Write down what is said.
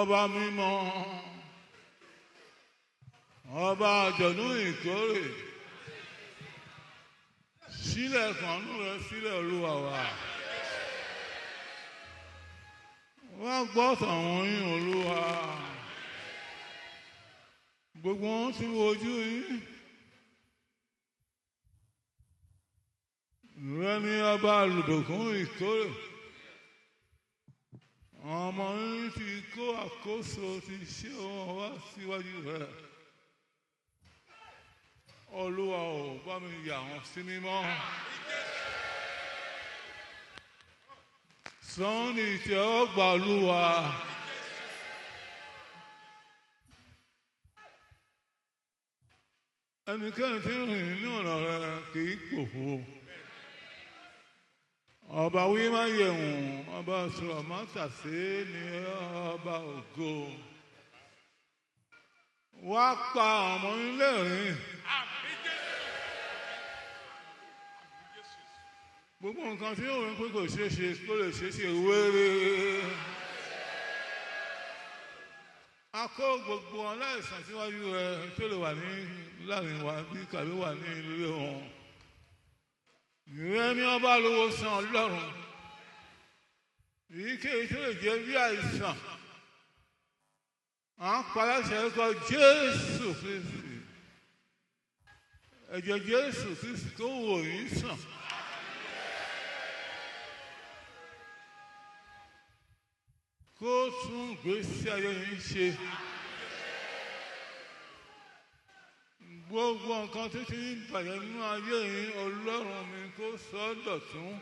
Ọba mímọ́, ọba àjọ̀dún ìkórè, sílẹ̀ kànú rẹ sílẹ̀ Olúwa wa. Wá gbọ́ tàwọn yín Olúwa. Gbogbo wọn ti wojú yín. Rẹ ní ọba olùbùkún ìkórè. Ọmọ yín ti kó àkóso ti ṣe wọn wá síwájú rẹ. Olúwa ò bá mi yà wọ́n sí mímọ́. Sọ́ni ìtẹ́wọ́gbà Olúwa. Ẹnikẹ́ni tí ń rìn nínú ọ̀nà rẹ kì í pòfo. Ọba wí má yẹ̀wùn, ọba sọ̀rọ̀ má tàsé ní ọba ògo. Wá pa ọmọ ilé rìn. Gbogbo nǹkan tí òun pé kò ṣeé ṣe kó lè ṣeé ṣe wéré. A kó gbogbo aláìsàn síwájú rẹ tó lè wà ní láàrin wa bí kàbí wà ní ilé wọn. Ìrẹ́ ní ọba lówó san Ọlọ́run. Èyíkéyìí tó lè jẹ́ bí àìsàn. À ń paláṣẹ ẹ̀kọ́ Jésù Kristi. Ẹ̀jẹ̀ Jésù Kristi tó wò yín sàn. Kó tún ìgbésí ayé yín ṣe. Gbogbo nǹkan tó ti ń bàjẹ́ nínú ayé yín Ọlọ́run mi kó sọ ọ́ dọ̀tún.